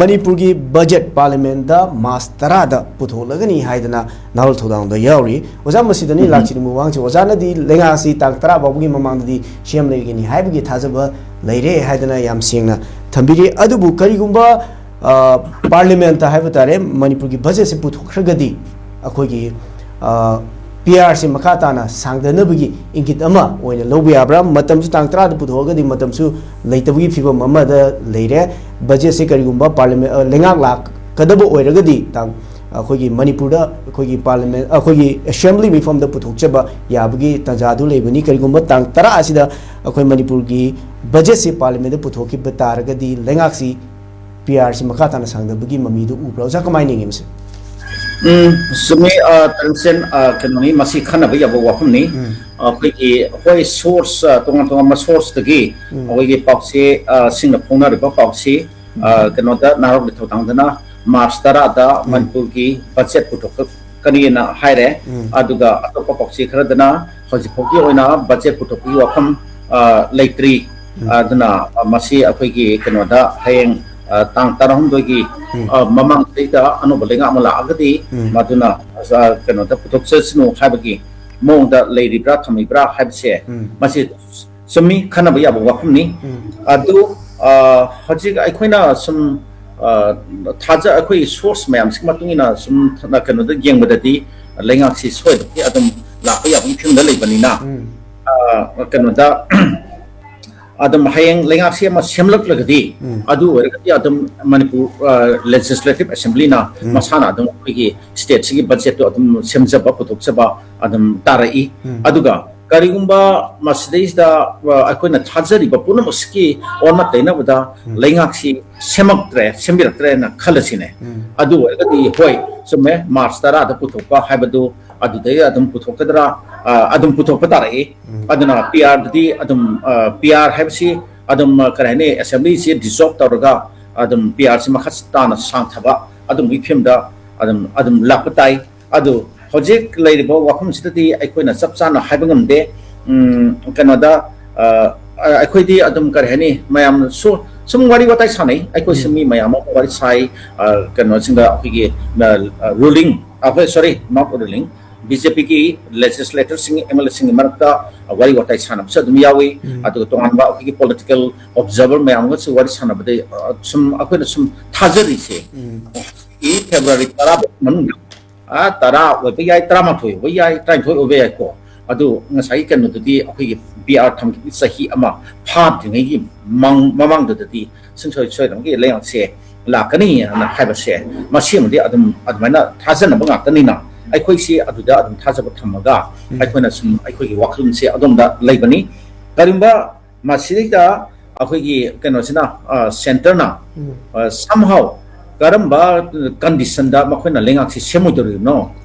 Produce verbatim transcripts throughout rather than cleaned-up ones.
ꯃꯅꯤꯄꯨꯔꯒꯤ budget ꯄꯥꯔꯂꯤꯌꯥꯃꯦꯟꯗ March ꯇꯔꯥꯗ ꯄꯨꯊꯣꯛꯂꯒꯅꯤ ꯍꯥꯏꯗꯅ ꯅꯍꯥꯔꯣꯜ ꯊꯧꯗꯥꯡꯗ ꯌꯥꯎꯔꯤ꯫ ꯑꯣꯖꯥ, ꯃꯁꯤꯗꯅꯤ ꯂꯥꯛꯆꯅꯤꯡꯕ ꯋꯥꯍꯪꯁꯤ, ꯑꯣꯖꯥꯅꯗꯤ ꯂꯩꯉꯥꯛꯁꯤ ꯇꯥꯡ ꯇꯔꯥ ꯐꯥꯎꯕꯒꯤ ꯃꯃꯥꯡꯗꯗꯤ ꯁꯤ ꯑꯦꯝ ꯂꯩꯒꯅꯤ ꯍꯥꯏꯕꯒꯤ ꯊꯥꯖꯕ ꯂꯩꯔꯦ ꯍꯥꯏꯗꯅ ꯌꯥꯝ ꯁꯦꯡꯅ ꯊꯝꯕꯤꯔꯤ꯫ ꯑꯗꯨꯕꯨ ꯀꯔꯤꯒꯨꯝꯕ, ꯑ, ꯄꯥꯔꯂꯤꯌꯥꯃꯦꯟꯇ ꯍꯥꯏꯕ ꯇꯥꯔꯦ, ꯃꯅꯤꯄꯨꯔꯒꯤ ꯕꯖꯦꯠꯁꯤ ꯄꯨꯊꯣꯛꯈ꯭ꯔꯒꯗꯤ ꯑꯩꯈꯣꯏꯒꯤ, ꯑ, ꯄꯤ ꯑꯥꯔꯁꯤ ꯃꯈꯥ ꯇꯥꯅ ꯁꯥꯡꯊꯅꯕꯒꯤ ꯏꯪꯒꯤꯠ ꯑꯃ ꯑꯣꯏꯅ ꯂꯧꯕ ꯌꯥꯕ꯭ꯔꯥ? ꯃꯇꯝꯁꯨ ꯇꯥꯡ ꯇꯔꯥꯗ ꯄꯨꯊꯣꯛꯑꯒꯗꯤ ꯃꯇꯝꯁꯨ ꯂꯩꯇꯕꯒꯤ ꯐꯤꯕꯝ ꯑꯃꯗ ꯂꯩꯔꯦ꯫ ꯕꯖꯦꯠꯁꯦ ꯀꯔꯤꯒꯨꯝꯕ ꯄꯥꯔꯂꯤꯌꯥꯃꯦꯟ, ꯑ, ꯂꯩꯉꯥꯛ ꯂꯥꯛꯀꯗꯕ ꯑꯣꯏꯔꯒꯗꯤ ꯇꯥꯡ, ꯑꯩꯈꯣꯏꯒꯤ ꯃꯅꯤꯄꯨꯔꯗ ꯑꯩꯈꯣꯏꯒꯤ ꯄꯥꯔꯂꯤꯌꯥꯃꯦꯟ, ꯑꯩꯈꯣꯏꯒꯤ ꯑꯦꯁꯦꯝꯕ꯭ꯂꯤ ꯃꯤꯐꯝꯗ ꯄꯨꯊꯣꯛꯆꯕ ꯌꯥꯕꯒꯤ ꯇꯥꯟꯖꯥꯗꯨ ꯂꯩꯕꯅꯤ꯫ ꯀꯔꯤꯒꯨꯝꯕ ꯇꯥꯡ ꯇꯔꯥ ꯑꯁꯤꯗ ꯑꯩꯈꯣꯏ ꯃꯅꯤꯄꯨꯔꯒꯤ ꯕꯖꯦꯠꯁꯤ ꯄꯥꯔꯂꯤꯌꯥꯃꯦꯟꯗ ꯄꯨꯊꯣꯛꯈꯤꯕ ꯇꯥꯔꯒꯗꯤ ꯂꯩꯉꯥꯛꯁꯤ ꯄꯤ ꯑꯥꯔꯁꯤ ꯃꯈꯥ ꯇꯥꯅ ꯁꯥꯡꯊꯕꯒꯤ ꯃꯃꯤꯗꯨ ꯎꯕ꯭ꯔꯥ? ꯑꯣꯖꯥ, ꯀꯃꯥꯏꯅ ꯌꯦꯡꯉꯤ ꯃꯁꯤ? ꯎꯝ, ꯆꯨꯝꯃꯤ, ꯑ, ꯇꯔꯝꯁꯦꯟ, ꯑ, ꯀꯩꯅꯣꯅꯤ, ꯃꯁꯤ ꯈꯟꯅꯕ ꯌꯥꯕ ꯋꯥꯐꯝꯅꯤ꯫ ꯎꯝ꯫ ꯑꯩꯈꯣꯏꯒꯤ, ꯍꯣꯏ, ꯁꯣꯔꯁ, ꯑ, ꯇꯣꯉꯥꯟ ꯇꯣꯉꯥꯟꯕ ꯁꯣꯔꯁꯇꯒꯤ ꯎꯝ꯫ ꯑꯩꯈꯣꯏꯒꯤ ꯄꯥꯎꯆꯦ, ꯑ, ꯁꯤꯡꯅ ꯐꯣꯡꯅꯔꯤꯕ ꯄꯥꯎꯁꯤ, ꯑ, ꯎꯝ꯫ ꯀꯩꯅꯣꯗ ꯅꯍꯥꯔꯣꯜꯒꯤ ꯊꯧꯗꯥꯡꯗꯅ ꯃꯥꯔꯆ ꯇꯔꯥꯗ ꯎꯝ꯫ ꯃꯅꯤꯄꯨꯔꯒꯤ ꯕꯖꯦꯠ ꯄꯨꯊꯣꯛꯀꯅꯤꯅ ꯍꯥꯏꯔꯦ꯫ ꯎꯝ꯫ ꯑꯗꯨꯒ ꯑꯇꯣꯞꯄ ꯄꯥꯎꯆꯦ ꯈꯔꯗꯅ ꯍꯧꯖꯤꯛ ꯐꯥꯎꯒꯤ ꯑꯣꯏꯅ ꯕꯖꯦꯠ ꯄꯨꯊꯣꯛꯄꯒꯤ ꯋꯥꯐꯝ, ꯑ, ꯂꯩꯇ꯭ꯔꯤ꯫ ꯎꯝ꯫ ꯑꯗꯨꯅ, ꯑ, ꯃꯁꯤ ꯑꯩꯈꯣꯏꯒꯤ ꯀꯩꯅꯣꯗ ꯍꯌꯦꯡ, ꯑ, ꯇꯥꯡ ꯇꯔꯥꯍꯨꯝꯗꯣꯏꯒꯤ, ꯎꯝ꯫ ꯑ, ꯃꯃꯥꯡꯗꯩꯗ ꯑꯅꯧꯕ ꯂꯩꯉꯥꯛ ꯑꯃ ꯂꯥꯛꯑꯒꯗꯤ ꯎꯝ꯫ ꯃꯗꯨꯅ, ꯑ, ꯀꯩꯅꯣꯗ ꯄꯨꯊꯣꯛꯆꯁꯅꯨ ꯍꯥꯏꯕꯒꯤ ꯃꯑꯣꯡꯗ ꯂꯩꯔꯤꯕ꯭ꯔꯥ ꯊꯝꯃꯤꯕ꯭ꯔꯥ ꯍꯥꯏꯕꯁꯦ, ꯎꯝ꯫ ꯃꯁꯤ ꯆꯨꯝꯃꯤ, ꯈꯟꯅꯕ ꯌꯥꯕ ꯋꯥꯐꯝꯅꯤ꯫ ꯎꯝ꯫ ꯑꯗꯨ, ꯑ, ꯍꯧꯖꯤꯛ ꯑꯩꯈꯣꯏꯅ ꯁꯨꯝ, ꯑ, ꯊꯥꯖ-, ꯑꯩꯈꯣꯏ ꯁꯣꯔꯁ ꯃꯌꯥꯝꯁꯤꯒꯤ ꯃꯇꯨꯡ ꯏꯟꯅ ꯁꯨꯝ ꯀꯩꯅꯣꯗ ꯌꯦꯡꯕꯗꯗꯤ ꯂꯩꯉꯥꯛꯁꯤ ꯁꯣꯏꯗꯅ ꯑꯗꯨꯝ ꯂꯥꯛꯄ ꯌꯥꯕꯒꯤ ꯐꯤꯕꯝꯗ ꯂꯩꯕꯅꯤꯅ, ꯎꯝ꯫ ꯑ, ꯀꯩꯅꯣꯗ ꯑꯗꯨꯝ ꯍꯌꯦꯡ ꯂꯩꯉꯥꯛꯁꯤ ꯑꯃ ꯁꯦꯝꯂꯛꯂꯒꯗꯤ, ꯎꯝ꯫ ꯑꯗꯨ ꯑꯣꯏꯔꯒꯗꯤ ꯑꯗꯨꯝ ꯃꯅꯤꯄꯨꯔ, ꯑ, ꯂꯦꯖꯤꯁꯂꯦꯇꯤꯚ ꯑꯦꯁꯦꯝꯕ꯭ꯂꯤꯅ ꯎꯝ꯫ ꯃꯁꯥꯅ ꯑꯗꯨꯝ ꯑꯩꯈꯣꯏꯒꯤ ꯁ꯭ꯇꯦꯠꯁꯤꯒꯤ ꯕꯖꯦꯠꯇꯨ ꯑꯗꯨꯝ ꯁꯦꯝꯖꯕ, ꯄꯨꯊꯣꯛꯆꯕ ꯑꯗꯨꯝ ꯇꯥꯔꯛꯏ꯫ ꯎꯝ꯫ ꯑꯗꯨꯒ ꯀꯔꯤꯒꯨꯝꯕ ꯃꯁꯤꯗꯩꯁꯤꯗ, ꯑ, ꯑꯩꯈꯣꯏꯅ ꯊꯥꯖꯔꯤꯕ ꯄꯨꯝꯅꯃꯛꯁꯤꯒꯤ ꯑꯣꯟꯅ ꯇꯩꯅꯕꯗ ꯎꯝ꯫ ꯂꯩꯉꯥꯛꯁꯤ ꯁꯦꯝꯃꯛꯇ꯭ꯔꯦ, ꯁꯦꯝꯕꯤꯔꯛꯇ꯭ꯔꯦꯅ ꯈꯜꯂꯁꯤꯅꯦ꯫ ꯎꯝ꯫ ꯑꯗꯨ ꯑꯣꯏꯔꯒꯗꯤ, ꯍꯣꯏ, ꯆꯨꯝꯃꯦ, ꯃꯥꯔꯆ ꯇꯔꯥꯗ ꯄꯨꯊꯣꯛꯄ ꯍꯥꯏꯕꯗꯨ ꯑꯗꯨꯗꯩ ꯑꯗꯨꯝ ꯄꯨꯊꯣꯛꯀꯗ꯭ꯔꯥ, ꯑ, ꯑꯗꯨꯝ ꯄꯨꯊꯣꯛꯄ ꯇꯥꯔꯛꯏ꯫ ꯎꯝ꯫ ꯑꯗꯨꯅ ꯄꯤ ꯑꯥꯔꯗꯗꯤ ꯑꯗꯨꯝ, ꯑ, ꯄꯤ ꯑꯥꯔ ꯍꯥꯏꯕꯁꯤ ꯑꯗꯨꯝ, ꯑ, ꯀꯔꯤ ꯍꯥꯏꯅꯤ, ꯑꯦꯁꯦꯝꯕ꯭ꯂꯤꯁꯤ ꯗꯤꯖꯣꯜꯕ ꯇꯧꯔꯒ ꯑꯗꯨꯝ ꯄꯤ ꯑꯥꯔꯁꯤ ꯃꯈꯥ ꯇꯥꯅ ꯁꯥꯡꯊꯕ ꯑꯗꯨꯝꯕꯒꯤ ꯐꯤꯕꯝꯗ ꯑꯗꯨꯝ, ꯑꯗꯨꯝ ꯂꯥꯛꯄ ꯇꯥꯏ꯫ ꯑꯗꯨ ꯍꯧꯖꯤꯛ ꯂꯩꯔꯤꯕ ꯋꯥꯐꯝꯁꯤꯗꯗꯤ ꯑꯩꯈꯣꯏꯅ ꯆꯞ ꯆꯥꯅ ꯍꯥꯏꯕ ꯉꯝꯗꯦ꯫ ꯎꯝ, ꯀꯩꯅꯣꯗ, ꯑ, ꯑ, ꯑꯩꯈꯣꯏꯗꯤ ꯑꯗꯨꯝ, ꯀꯔꯤ ꯍꯥꯏꯅꯤ, ꯃꯌꯥꯝ ꯁꯣ-, ꯁꯨꯝ ꯋꯥꯔꯤ ꯋꯥꯇꯥꯏ ꯁꯥꯟꯅꯩ꯫ ꯑꯩꯈꯣꯏꯁꯨ ꯎꯝ꯫ ꯃꯤ ꯃꯌꯥꯝ ꯑꯃ ꯋꯥꯔꯤ ꯁꯥꯏ꯫ ꯑ, ꯀꯩꯅꯣꯁꯤꯡꯗ ꯑꯩꯈꯣꯏꯒꯤ, ꯑ, ꯑ, ruling, ꯑꯩꯈꯣꯏ, sorry, not ruling, BJPꯒꯤ legislatorꯁꯤꯡ, MLAꯁꯤꯡꯒꯤ ꯃꯔꯛꯇ ꯋꯥꯔꯤ ꯋꯥꯇꯥꯏ ꯁꯥꯟꯅꯕꯁꯨ ꯑꯗꯨꯝ ꯌꯥꯎꯏ꯫ ꯎꯝ꯫ ꯑꯗꯨꯒ ꯇꯣꯉꯥꯟꯕ ꯑꯩꯈꯣꯏꯒꯤ political observer ꯃꯌꯥꯝ ꯑꯃꯒꯁꯨ ꯋꯥꯔꯤ ꯁꯥꯟꯅꯕꯗ, ꯑ, ꯁꯨꯝ ꯑꯩꯈꯣꯏꯅ ꯁꯨꯝ ꯊꯥꯖꯔꯤꯁꯦ, ꯎꯝ꯫ ꯁꯤ February ꯇꯔꯥ ꯐꯥꯎ ꯃꯅꯨꯡꯗ, ꯑ, ꯇꯔꯥ ꯑꯣꯏꯕ ꯌꯥꯏ, ꯇꯔꯥꯃꯥꯊꯣꯏ ꯑꯣꯏꯕ ꯌꯥꯏ, ꯇꯔꯥꯅꯤꯊꯣꯏ ꯑꯣꯏꯕ ꯌꯥꯏꯀꯣ꯫ ꯑꯗꯨ ꯉꯁꯥꯏꯒꯤ ꯀꯩꯅꯣꯗꯨꯗꯤ, ꯑꯩꯈꯣꯏꯒꯤ PR ꯊꯝꯈꯤꯕ ꯆꯍꯤ ꯑꯃ ꯐꯥꯗ꯭ꯔꯤꯉꯩꯒꯤ ꯃꯃꯥꯡ-, ꯃꯃꯥꯡꯗꯨꯗꯗꯤ ꯁꯨꯡꯁꯣꯏ ꯁꯣꯏꯗꯅꯃꯛꯀꯤ ꯂꯩꯉꯥꯛꯁꯦ ꯂꯥꯛꯀꯅꯤ ꯍꯥꯏꯅ ꯍꯥꯏꯕꯁꯦ, ꯃꯁꯤꯃꯗꯤ ꯑꯗꯨꯝ ꯑꯗꯨꯃꯥꯏꯅ ꯊꯥꯖꯅꯕ ꯉꯥꯛꯇꯅꯤꯅ, ꯑꯩꯈꯣꯏꯁꯤ ꯑꯗꯨꯗ ꯑꯗꯨꯝ ꯊꯥꯖꯕ ꯊꯝꯃꯒ, ꯎꯝ꯫ ꯑꯩꯈꯣꯏꯅ ꯁꯨꯝ ꯑꯩꯈꯣꯏꯒꯤ ꯋꯥꯈꯜꯂꯣꯟꯁꯦ ꯑꯗꯣꯝꯗ ꯂꯩꯕꯅꯤ꯫ ꯀꯔꯤꯒꯨꯝꯕ ꯃꯁꯤꯗꯩꯗ ꯑꯩꯈꯣꯏꯒꯤ ꯀꯩꯅꯣꯁꯤꯅ, ꯑ, centreꯅ, ꯎꯝ꯫ ꯑ, somehow ꯀꯔꯝꯕ conditionꯗ ꯃꯈꯣꯏꯅ ꯂꯩꯉꯥꯛꯁꯤ ꯁꯦꯝꯃꯣꯏꯗꯧꯔꯤꯕꯅꯣ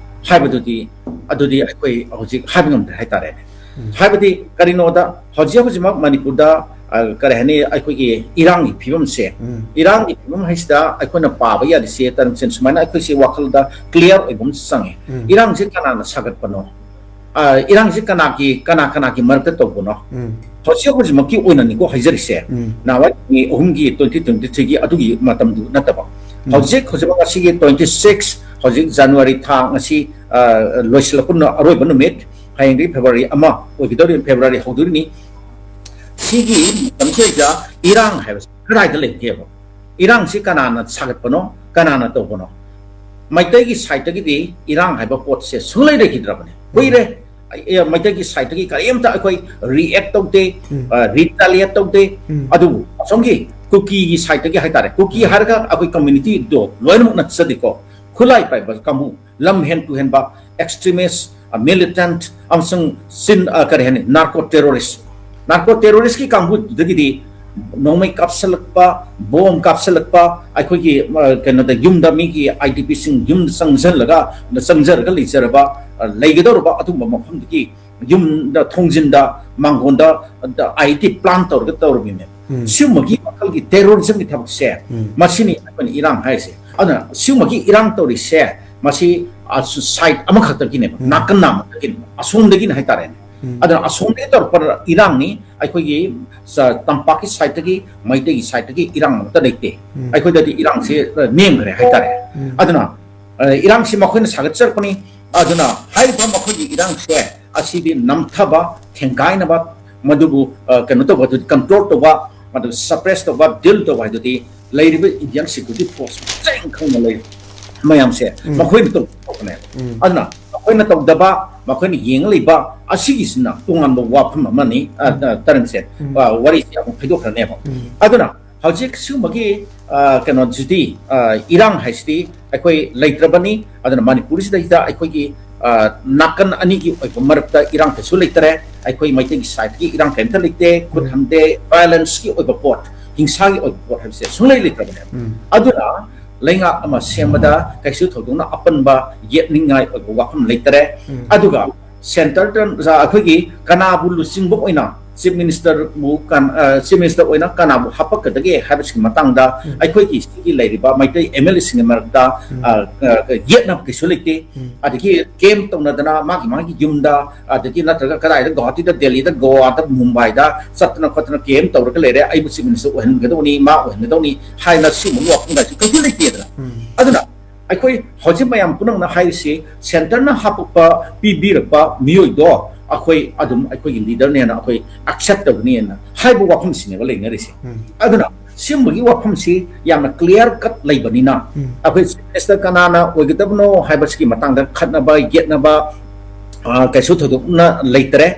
ꯍꯥꯏꯕꯗꯨꯗꯤ, ꯑꯗꯨꯗꯤ ꯑꯩꯈꯣꯏ ꯍꯧꯖꯤꯛ ꯍꯥꯏꯕ ꯉꯝꯗ꯭ꯔꯦ ꯍꯥꯏꯇꯥꯔꯦꯅꯦ꯫ ꯎꯝ꯫ ꯍꯥꯏꯕꯗꯤ ꯀꯔꯤꯅꯣꯗ, ꯍꯧꯖꯤꯛ ꯍꯧꯖꯤꯛꯃꯛ ꯃꯅꯤꯄꯨꯔꯗ, ꯑ, ꯀꯔꯤ ꯍꯥꯏꯅꯤ, ꯑꯩꯈꯣꯏꯒꯤ ꯏꯔꯥꯡꯒꯤ ꯐꯤꯕꯝꯁꯦ, ꯎꯝ꯫ ꯏꯔꯥꯡꯒꯤ ꯐꯤꯕꯝ ꯍꯥꯏꯁꯤꯗ ꯑꯩꯈꯣꯏꯅ ꯄꯥꯕ ꯌꯥꯔꯤꯁꯦ, ꯇꯔꯝꯆꯦꯟ, ꯁꯨꯃꯥꯏꯅ ꯑꯩꯈꯣꯏꯁꯦ ꯋꯥꯈꯜꯗ clear ꯑꯣꯏꯕ ꯑꯃ ꯆꯪꯉꯦ꯫ ꯎꯝ꯫ ꯏꯔꯥꯡꯁꯦ ꯀꯅꯥꯅ ꯁꯥꯒꯠꯄꯅꯣ? ꯑ, ꯏꯔꯥꯡꯁꯦ ꯀꯅꯥꯒꯤ, ꯀꯅꯥ ꯀꯅꯥꯒꯤ ꯃꯔꯛꯇ ꯇꯧꯕꯅꯣ? ꯎꯝ꯫ ꯍꯧꯖꯤꯛ ꯍꯧꯖꯤꯛꯃꯛꯀꯤ ꯑꯣꯏꯅꯅꯤꯀꯣ ꯍꯥꯏꯖꯔꯤꯁꯦ꯫ ꯎꯝ꯫ ꯅꯍꯥꯟꯋꯥꯏ ꯃꯤ ꯑꯍꯨꯝꯒꯤ twenty twenty-threeꯒꯤ ꯑꯗꯨꯒꯤ ꯃꯇꯝꯗꯨ ꯅꯠꯇꯕ꯫ ꯎꯝ꯫ ꯍꯧꯖꯤꯛ ꯍꯧꯖꯤꯛꯃꯛ ꯉꯁꯤꯒꯤ twenty six, ꯍꯧꯖꯤꯛ January ꯊꯥ ꯉꯁꯤ, ꯑ, ꯂꯣꯏꯁꯤꯜꯂꯛꯄ ꯅ-, ꯑꯔꯣꯏꯕ ꯅꯨꯃꯤꯠ, ꯍꯌꯦꯡꯗꯒꯤ February ꯑꯃ ꯑꯣꯏꯒꯗꯧꯔꯤ, February ꯍꯧꯗꯣꯔꯤꯅꯤ꯫ ꯁꯤꯒꯤ ꯃꯇꯝꯁꯤꯗꯩꯗ ꯏꯔꯥꯡ ꯍꯥꯏꯕꯁꯤ ꯀꯗꯥꯏꯗ ꯂꯩꯒꯦꯕ? ꯏꯔꯥꯡꯁꯤ ꯀꯅꯥꯅ ꯁꯥꯒꯠꯄꯅꯣ, ꯀꯅꯥꯅ ꯇꯧꯕꯅꯣ? ꯃꯩꯇꯩꯒꯤ sideꯇꯒꯤꯗꯤ ꯏꯔꯥꯡ ꯍꯥꯏꯕ ꯄꯣꯠꯁꯦ ꯁꯨꯡꯂꯩ ꯂꯩꯈꯤꯗ꯭ꯔꯕꯅꯤ꯫ ꯀꯨꯏꯔꯦ꯫ ꯑꯦ, ꯃꯩꯇꯩꯒꯤ sideꯇꯒꯤ ꯀꯔꯤꯝꯇ ꯑꯩꯈꯣꯏ react ꯇꯧꯗꯦ, ꯎꯝ꯫ ꯑ, retaliate ꯇꯧꯗꯦ꯫ ꯎꯝ꯫ ꯑꯗꯨꯕꯨ ꯑꯁꯣꯝꯒꯤ ꯀꯨꯀꯤꯒꯤ sideꯇꯒꯤ ꯍꯥꯏꯇꯥꯔꯦ, ꯀꯨꯀꯤ ꯎꯝ꯫ ꯍꯥꯏꯔꯒ ꯑꯩꯈꯣꯏ communityꯗꯣ ꯂꯣꯏꯅꯃꯛ ꯅꯠꯆꯗꯦꯀꯣ, ꯈꯨꯠꯂꯥꯏ ꯄꯥꯏꯕ ꯀꯥꯡꯕꯨ, ꯂꯝ ꯍꯦꯟ ꯇꯨꯍꯦꯟꯕ, extremist, ꯑ, militant ꯑꯃꯁꯨꯡ ꯆꯤꯟ-, ꯑ, ꯀꯔꯤ ꯍꯥꯏꯅꯤ, narco terrorist, narco terroristꯀꯤ ꯀꯥꯡꯕꯨꯗꯨꯗꯒꯤꯗꯤ ꯅꯣꯡꯃꯩ ꯀꯥꯞꯁꯤꯜꯂꯛꯄ, ꯕꯣꯝ ꯀꯥꯞꯁꯤꯜꯂꯛꯄ, ꯑꯩꯈꯣꯏꯒꯤ, ꯑ, ꯀꯩꯅꯣꯗ, ꯌꯨꯝꯗ, ꯃꯤꯒꯤ IDPꯁꯤꯡ ꯌꯨꯝꯗ ꯆꯪꯁꯤꯜꯂꯒ, ꯆꯪꯖꯔꯒ ꯂꯩꯖꯔꯕ, ꯑ, ꯂꯩꯒꯗꯧꯔꯕ ꯑꯗꯨꯒꯨꯝꯕ ꯃꯐꯝꯗꯨꯒꯤ ꯌꯨꯝꯗ, ꯊꯣꯡꯖꯤꯟꯗ, ꯃꯥꯡꯒꯣꯟꯗ, ꯑꯗ IED plant ꯇꯧꯔꯒ ꯇꯧꯔꯝꯃꯤꯅꯦ꯫ ꯎꯝ꯫ ꯁꯤꯒꯨꯝꯕꯒꯤ ꯃꯈꯜꯒꯤ terrorismꯒꯤ ꯊꯕꯛꯁꯦ, ꯎꯝ꯫ ꯃꯁꯤꯅꯤ ꯑꯩꯈꯣꯏꯅ ꯏꯔꯥꯡ ꯍꯥꯏꯔꯤꯁꯦ꯫ ꯑꯗꯨꯅ ꯁꯤꯒꯨꯝꯕꯒꯤ ꯏꯔꯥꯡ ꯇꯧꯔꯤꯁꯦ, ꯃꯁꯤ, ꯑ, side ꯑꯃꯈꯛꯇꯒꯤꯅꯦꯕ, ꯎꯝ꯫ ꯅꯥꯀꯟ ꯅꯥꯝꯃꯗꯒꯤꯅꯦꯕ, ꯑꯁꯣꯝꯗꯒꯤꯅꯦ ꯍꯥꯏꯇꯥꯔꯦꯅꯦ꯫ ꯑꯗꯨꯅ ꯑꯁꯣꯝꯗꯒꯤ ꯇꯧꯔꯛꯄ ꯏꯔꯥꯡꯅꯤ꯫ ꯑꯩꯈꯣꯏꯒꯤ ꯇꯝꯄꯥꯛꯀꯤ ꯁꯥꯏꯠꯇꯒꯤ, ꯃꯩꯇꯩꯒꯤ ꯁꯥꯏꯠꯇꯒꯤ ꯏꯔꯥꯡ ꯑꯃꯠꯇ ꯂꯩꯇꯦ꯫ ꯑꯩꯈꯣꯏꯗꯗꯤ ꯏꯔꯥꯡꯁꯦ ꯅꯦꯝꯈ꯭ꯔꯦ ꯍꯥꯏꯇꯥꯔꯦ꯫ ꯑꯗꯨꯅ ꯏꯔꯥꯡꯁꯤ ꯃꯈꯣꯏꯅ ꯁꯥꯒꯠꯆꯔꯛꯄꯅꯤ꯫ ꯑꯗꯨꯅ ꯍꯥꯏꯔꯤꯕ ꯃꯈꯣꯏꯒꯤ ꯏꯔꯥꯡꯁꯦ ꯑꯁꯤꯗꯤ ꯅꯝꯊꯕ, ꯊꯦꯡꯒꯥꯏꯅꯕ, ꯃꯗꯨꯕꯨ ꯀꯩꯅꯣ ꯇꯧꯕ, ꯑꯗꯨ ꯀꯟꯇ꯭ꯔꯣꯜ ꯇꯧꯕ, ꯃꯗꯨ ꯁꯄ꯭ꯔꯦꯁ ꯇꯧꯕ, ꯗꯤꯜ ꯇꯧꯕ ꯍꯥꯏꯗꯨꯗꯤ ꯂꯩꯔꯤꯕ ꯏꯟꯗꯤꯌꯥꯟ ꯁꯦꯀ꯭ꯌꯨꯔꯤꯇꯤ ꯐꯣꯔꯁ ꯆꯦꯡ ꯈꯪꯅ ꯂꯩꯔꯤꯕ ꯃꯌꯥꯝꯁꯦ ꯃꯈꯣꯏꯅ ꯇꯧꯊꯣꯛꯄꯅꯦ꯫ ꯑꯗꯨꯅ ꯃꯈꯣꯏꯅ ꯇꯧꯗꯕ, ꯃꯈꯣꯏꯅ ꯌꯦꯡ ꯂꯩꯕ ꯑꯁꯤꯒꯤꯁꯤꯅ ꯇꯣꯉꯥꯟꯕ ꯋꯥꯐꯝ ꯑꯃꯅꯤ꯫ ꯇꯔꯟꯁꯦ ꯋꯥꯔꯤꯁꯤ ꯑꯃꯨꯛ ꯐꯩꯗꯣꯛꯈ꯭ꯔꯅꯦꯕ꯫ ꯑꯗꯨꯅ ꯍꯧꯖꯤꯛ ꯁꯤꯒꯨꯝꯕꯒꯤ ꯀꯩꯅꯣꯁꯤꯗꯤ, ꯏꯔꯥꯡ ꯍꯥꯏꯁꯤꯗꯤ ꯑꯩꯈꯣꯏ ꯂꯩꯇ꯭ꯔꯕꯅꯤ꯫ ꯑꯗꯨꯅ ꯃꯅꯤꯄꯨꯔꯁꯤꯗꯩꯗ ꯑꯩꯈꯣꯏꯒꯤ ꯅꯥꯀꯟ ꯑꯅꯤꯒꯤ ꯑꯣꯏꯕ ꯃꯔꯛꯇ ꯏꯔꯥꯡ ꯀꯩꯁꯨ ꯂꯩꯇꯔꯦ꯫ ꯑꯩꯈꯣꯏ ꯃꯩꯇꯩꯒꯤ ꯁꯥꯏꯠꯀꯤ ꯏꯔꯥꯡ ꯀꯩꯝꯇ ꯂꯩꯇꯦ꯫ ꯈꯨꯠ ꯍꯟꯗꯦ, ꯚꯥꯏꯑꯣꯂꯦꯟꯁꯀꯤ ꯑꯣꯏꯕ ꯄꯣꯠ, ꯍꯤꯡꯁꯥꯒꯤ ꯑꯣꯏꯕ ꯄꯣꯠ ꯍꯥꯏꯕꯁꯦ ꯁꯨꯡꯂꯩ ꯂꯩꯇ꯭ꯔꯕꯅꯦꯕ꯫ ꯑꯗꯨꯅ ꯂꯩꯉꯥꯛ ꯑꯃ ꯁꯦꯝꯕꯗ ꯀꯩꯁꯨ ꯊꯣꯏꯗꯣꯛꯅ ꯑꯄꯟꯕ ꯌꯦꯠꯅꯤꯡꯉꯥꯏ ꯑꯣꯏꯕ ꯋꯥꯐꯝ ꯂꯩꯇꯔꯦ꯫ ꯑꯗꯨꯒ ꯁꯦꯟꯇꯔꯗ ꯑꯩꯈꯣꯏꯒꯤ ꯀꯅꯥꯕꯨ ꯂꯨꯆꯤꯡꯕ ꯑꯣꯏꯅ ꯆꯤꯐ ꯃꯤꯅꯤꯁꯇꯔꯕꯨ, ꯆꯤꯐ ꯃꯤꯅꯤꯁꯇꯔ ꯑꯣꯏꯅ ꯀꯅꯥꯕꯨ ꯍꯥꯞꯄꯛꯀꯗꯒꯦ ꯍꯥꯏꯕꯁꯤꯒꯤ ꯃꯇꯥꯡꯗ ꯑꯩꯈꯣꯏꯒꯤ ꯁꯤꯒꯤ ꯂꯩꯔꯤꯕ ꯃꯩꯇꯩ ꯑꯦꯝ ꯑꯦꯜ ꯑꯦꯁꯤꯡꯒꯤ ꯃꯔꯛꯇ ꯌꯦꯠꯅꯕ ꯀꯩꯁꯨ ꯂꯩꯇꯦ꯫ ꯑꯗꯒꯤ ꯀꯦꯝ ꯇꯧꯅꯗꯅ ꯃꯥꯒꯤ ꯃꯥꯒꯤ ꯌꯨꯝꯗ, ꯑꯗꯒꯤ ꯅꯠꯇ꯭ꯔꯒ ꯀꯗꯥꯏꯗ, ꯒꯨꯋꯥꯍꯥꯇꯤꯗ, ꯗꯦꯜꯂꯤꯗ, ꯒꯣꯋꯥꯗ, ꯃꯨꯝꯕꯥꯏꯗ ꯆꯠꯇꯅ ꯈꯣꯠꯇꯅ ꯀꯦꯝ ꯇꯧꯔꯒ ꯂꯩꯔꯦ, ꯑꯩꯕꯨ ꯆꯤꯐ ꯃꯤꯅꯤꯁꯇꯔ ꯑꯣꯏꯍꯟꯒꯗꯧꯅꯤ, ꯃꯥ ꯑꯣꯏꯍꯟꯒꯗꯧꯅꯤ ꯍꯥꯏꯅ ꯁꯤꯒꯨꯝꯕ ꯋꯥꯐꯝꯒꯁꯨ ꯀꯩꯁꯨ ꯂꯩꯇꯦꯗꯅ꯫ ꯑꯗꯨꯅ ꯑꯩꯈꯣꯏ ꯍꯧꯖꯤꯛ ꯃꯌꯥꯝ ꯄꯨꯝꯅꯃꯛꯅ ꯍꯥꯏꯔꯤꯁꯤ ꯁꯦꯟꯇꯔꯅ ꯍꯥꯞꯄꯛꯄ, ꯄꯤꯕꯤꯔꯛꯄ ꯃꯤꯑꯣꯏꯗꯣ ꯑꯩꯈꯣꯏ ꯑꯗꯨꯝ ꯑꯩꯈꯣꯏꯒꯤ ꯂꯤꯗꯔꯅꯦꯅ ꯑꯩꯈꯣꯏ ꯑꯦꯛꯁꯦꯞ ꯇꯧꯒꯅꯤꯅ ꯍꯥꯏꯕ ꯋꯥꯐꯝꯁꯤꯅꯦꯕ ꯂꯩꯅꯔꯤꯁꯦ꯫ ꯑꯗꯨꯅ ꯁꯤꯒꯨꯝꯕꯒꯤ ꯋꯥꯐꯝꯁꯤ ꯌꯥꯝꯅ ꯀ꯭ꯂꯤꯌꯥꯔ ꯀꯠ ꯂꯩꯕꯅꯤꯅ ꯑꯩꯈꯣꯏ ꯆꯤꯐ ꯃꯤꯅꯤꯁꯇꯔ ꯀꯅꯥꯅ ꯑꯣꯏꯒꯗꯕꯅꯣ ꯍꯥꯏꯕꯁꯤꯒꯤ ꯃꯇꯥꯡꯗ ꯈꯠꯅꯕ ꯌꯦꯠꯅꯕ ꯀꯩꯁꯨ ꯊꯣꯏꯗꯣꯛꯅ ꯂꯩꯇꯔꯦ꯫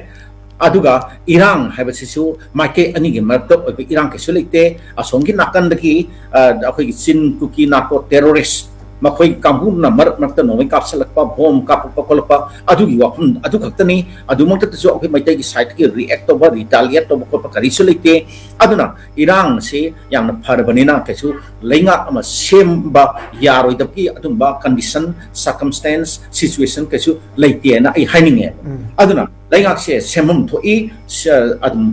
ꯑꯗꯨꯒ ꯏꯔꯥꯡ ꯍꯥꯏꯕꯁꯤꯁꯨ ꯃꯥꯏꯀꯩ ꯑꯅꯤꯒꯤ ꯃꯔꯛꯇ ꯑꯣꯏꯕ ꯏꯔꯥꯡ ꯀꯩꯁꯨ ꯂꯩꯇꯦ꯫ ꯑꯁꯣꯝꯒꯤ ꯅꯥꯀꯟꯗꯒꯤ ꯑꯩꯈꯣꯏꯒꯤ ꯆꯤꯟ ꯀꯨꯀꯤ ꯅꯥꯔꯀꯣ ꯇꯦꯔꯣꯔꯤꯁ ꯃꯈꯣꯏ ꯀꯥꯡꯕꯨꯅ ꯃꯔꯛ ꯃꯔꯛꯇ ꯅꯣꯡꯃꯩ ꯀꯥꯞꯁꯤꯜꯂꯛꯄ, ꯕꯣꯝ ꯀꯥꯞꯄꯛꯄ ꯈꯣꯠꯂꯛꯄ, ꯑꯗꯨꯒꯤ ꯋꯥꯐꯝ ꯑꯗꯨ ꯈꯛꯇꯅꯤ꯫ ꯑꯗꯨꯃꯛꯇꯗꯁꯨ ꯑꯩꯈꯣꯏ ꯃꯩꯇꯩꯒꯤ ꯁꯥꯏꯠꯇꯒꯤ ꯔꯤꯑꯦꯛ ꯇꯧꯕ, ꯔꯤꯇꯥꯂꯤꯌꯦꯠ ꯇꯧꯕ ꯈꯣꯠꯄ ꯀꯔꯤꯁꯨ ꯂꯩꯇꯦ꯫ ꯑꯗꯨꯅ ꯏꯔꯥꯡꯁꯤ ꯌꯥꯝꯅ ꯐꯔꯕꯅꯤꯅ ꯀꯩꯁꯨ ꯂꯩꯉꯥꯛ ꯑꯃ ꯁꯦꯝꯕ ꯌꯥꯔꯣꯏꯗꯕꯒꯤ ꯑꯗꯨꯝꯕ ꯀꯟꯗꯤꯁꯟ, ꯁꯔꯀꯝꯁꯇꯦꯟꯁ, ꯁꯤꯆꯨꯋꯦꯁꯟ ꯀꯩꯁꯨ ꯂꯩꯇꯦꯅ ꯑꯩ ꯍꯥꯏꯅꯤꯡꯉꯦ꯫ ꯑꯗꯨꯅ ꯂꯩꯉꯥꯛꯁꯦ ꯁꯦꯝꯐꯝ ꯊꯣꯛꯏ, ꯑꯗꯨꯝ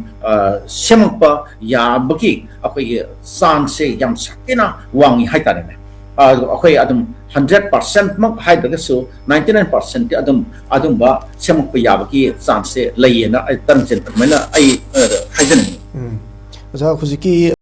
ꯁꯦꯝꯃꯛꯄ ꯌꯥꯕꯒꯤ ꯑꯩꯈꯣꯏꯒꯤ ꯆꯥꯟꯁꯁꯦ ꯌꯥꯝ ꯁꯥꯊꯤꯅ ꯋꯥꯡꯉꯤ ꯍꯥꯏꯇꯥꯔꯦꯅꯦ꯫ ꯑꯩꯈꯣꯏ ꯑꯗꯨꯝ ꯍꯟꯗ꯭ꯔꯦꯠ ꯄꯥꯔꯁꯦꯟꯃꯛ ꯍꯥꯏꯗ꯭ꯔꯒꯁꯨ ꯅꯥꯏꯟꯇꯤ ꯅꯥꯏꯟ ꯄꯥꯔꯁꯦꯟꯇꯤ ꯑꯗꯨꯝ ꯑꯗꯨꯝꯕ ꯁꯦꯝꯃꯛꯄ ꯌꯥꯕꯒꯤ ꯆꯥꯟꯁꯁꯦ ꯂꯩꯌꯦꯅ ꯑꯩ ꯇꯔꯝ ꯆꯦꯟ ꯑꯗꯨꯃꯥꯏꯅ ꯑꯩ ꯍꯥꯏꯖꯅꯤꯡꯉꯤ꯫ ꯑꯣꯖꯥ, ꯍꯧꯖꯤꯛꯀꯤ